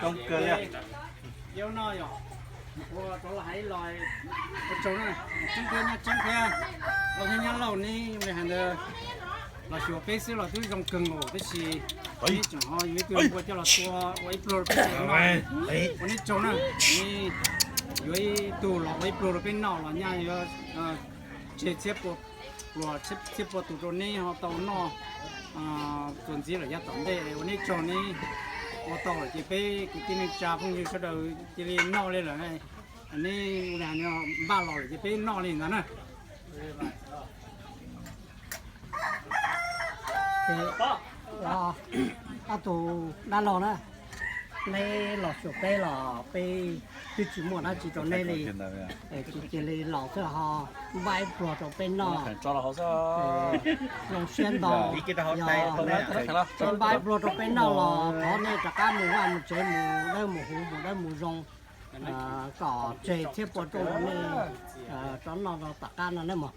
Coob kawg li. Yau no yog ua rov los hais los ua tsaug na, tseeb thiab nyab tseeb thiab, los thiab nyab laus ne, li hais ntawd los xyuas peb xwb los twb zoo kawg nkaus tab sis peb tseem ho yuav ib tug npua coj los tua ua ib pluag rau peb noj. Ua nej tsaug na, nej yuav ib tug los ua ib pluag rau peb noj los nyaj yuav tseg txhiab pua, pluas txhiab pua tus rau neb ho tau noj txuas ntxiv lawm yav tom ntej. Ua nej tsaug, neb ua tau lawm ces peb kwv tij neej tsa phooj ywg sawv daws cia li noj li lawm. Neb npaj los lawm ces peb noj li ntag na. Ces ob tug dab laug na, neb los xyuas peb los peb twb tsis muaj dab tsi rau neb li, es cia li los xwb ho npaj ib pluag rau peb noj. Zoo siab ntau, yog neb npaj ib pluag rau peb noj los thov nej rov qab mus vaj mus tsev mus dawb mus huv mus dawb mus zoo, kom tseg txhiab pua rooj rau nej rov noj rau tom qab no nej mog.